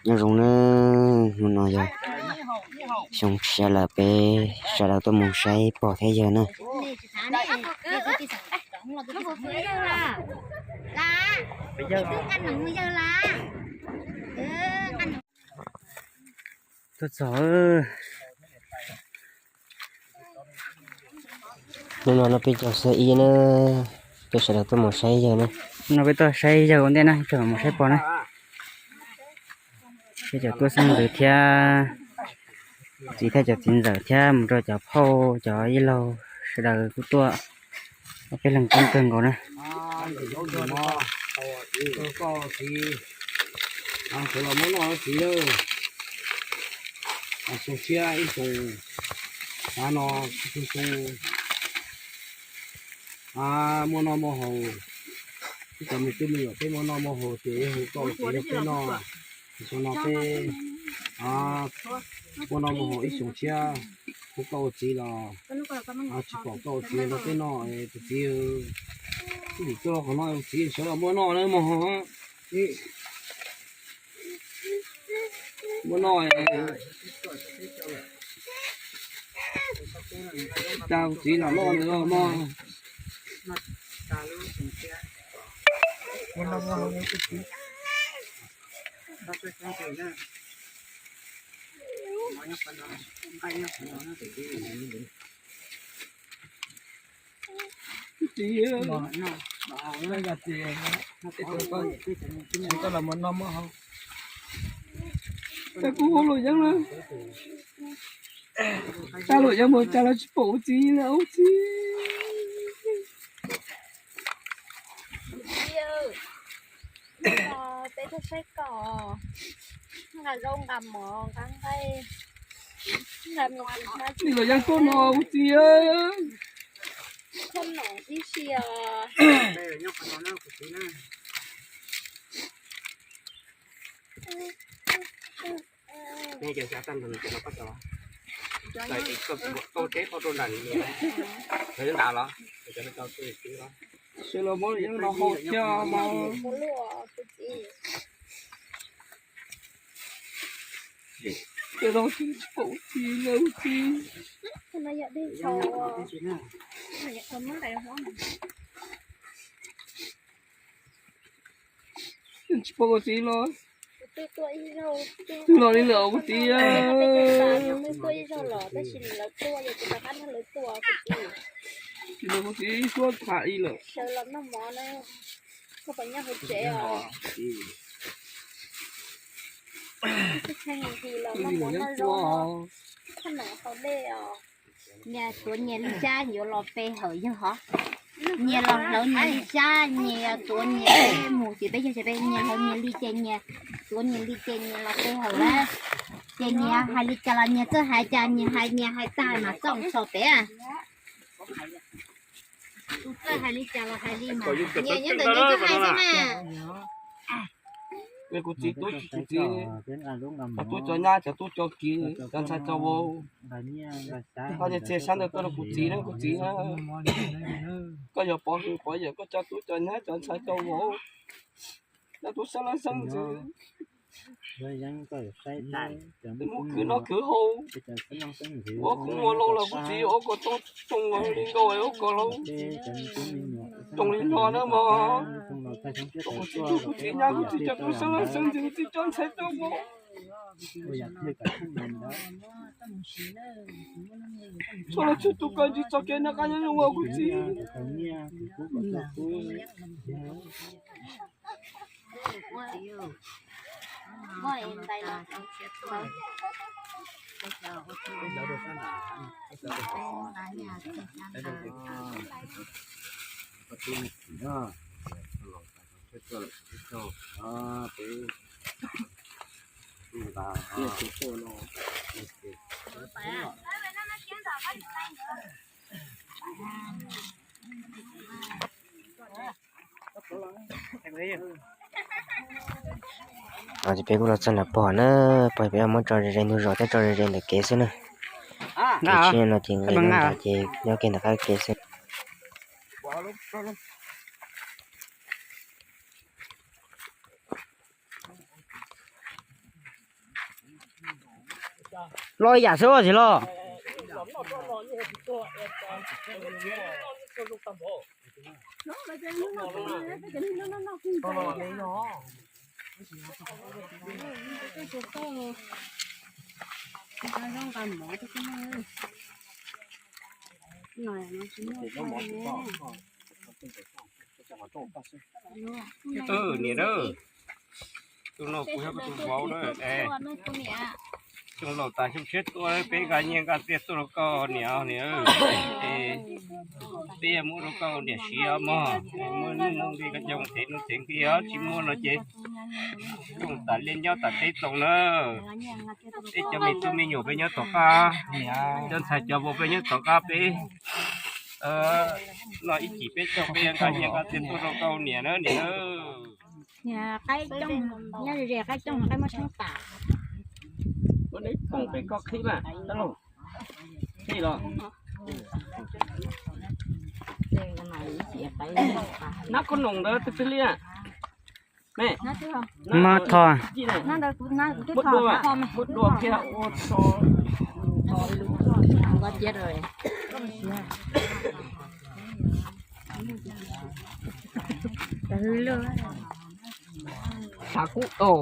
Nyob zoo nawb, hnub no yog xyoo tshiab lawm, peb sawv daws tuaj mus saib pog thiab yawg na. Tuaj txog, hnub no no peb caug xya ib na, peb sawv daws tuaj mus saib yawg na. No peb tuaj saib yawg ua ntej na, tseem mus saib pog na. Peb cov tub xeeb ntxwv thiab txiv thiab cov txiv ntxawm thiab mus rau cov phauj cov ib laug sawv daws kuj tuaj, peb leeg coob kawg nkaus na. Sawv los muab noj txiv, xyoo tshiab ib xyoos, xyoo no, xyoo muaj noj muaj haus, ib cov me tub me nyuam peb muaj noj muaj haus ces hu koj ua txiv rau peb noj. Xyoo no peb muaj noj muaj haus ib xyoos tshiab, hu koj ua txiv los tsis pom koj ua txiv rau peb noj, tus txiv. Tus txiv tuaj qhov no tus txiv sawv los muab noj na mog. Muab noj, cas tus txiv los noj ntawd mog. Txiv, koj los mus noj mov haus, cas kuv hu luam yeeb na, cas luam yeeb mus cas los tsis pom ua txiv na ua txiv. Peb tuaj saib koj, nqa zaub nqa mov nqa nqaij, nqa me ntsis hmab ntsis, luam yeeb tuaj no ua txiv, koj nom tib si os. Sawv los muab luam yeeb no haus thiab mas. Sawv los tsis pom ua txiv na ua txiv. Tsis pom ua txiv los, twb los li lawm ua txiv. Tsis los ua txiv ib suab tham li lawm. Nyias tuav nyias li sab yuav los pe hawm yawg hov. Nyias los hlawv nyias li sab, nyias tuav nyias li mus ces peb yawg ces peb nyias hlawv nyias li ces nyias tuav nyias li ces nyias los pe hawm na. Ces nyias hais li cas los nyias txawj hais cas, nyias hais nyias hais tag mas txoj mus txog pem. Tus txawj hais li cas los hais li mas nyias nyob ntawm nyias txawj hais xwb na. Kuv txiv tub, kuv txiv, cov tub cov nyab, cov tub cov kiv, cov ntxhais cov vauv, koj txiav sab ntawd tuaj rau kuv txiv na, kuv txiv na. Koj yog pov hwm pov yawm koj cov tub cov nyab cov ntxhais cov vauv, cov tub sab laj sab ntsws, mus khwv noj khwv haus, ua khwv ua laus los kuv txiv ua kom tau tsoom li nkaus ua kom laus tsoom li no na mog. Kuv txiv tub kuv txiv nyab kuv txiv cov tub sab laj sab ntsws, kuv txiv cov ntxhais cov vauv, txhua leej txhua tus koj ntsib txoj kev noj qab nyob zoo ua kuv txiv. Ces peb kuj los txog nram pog na, pog peb muab tso ze ze ntug zos thiab tso ze ze ntawm kev xwb na. Kev tsheb no ces nqis los ntawd ces nyob kiag ntawm qab kev xwb. Los yam xwb os los. Niam, tus no kuv yog koj tus vauv na. Xyoo laus tas xyoo tshiab tuaj peb nqa nyiaj nqa txiaj tuaj rau koj niam, niam. Peb muab rau koj niam siv mog, muaj nuj muaj nqi koj coj mus tev nuj tev nqi os, tsis muaj no ces zoo tas liaj nyob tas teb txoos na. Peb cov me tub me nyuam peb nyob tom qab, cov ntxhais cov vauv peb nyob tom qab peb noj ib chim peb caug peb nqa nyiaj nqa txiaj tuaj rau koj niam na niam. Qaib coob, nyob ze qaib coob qaib muab tshoob tas. Ua neb koom pem koj qhib mas, qhib los. Nab koj noom ntawd twg twg li? Mab Thoj. Muab dua, muab dua kiag ua tso. Xav kub tau.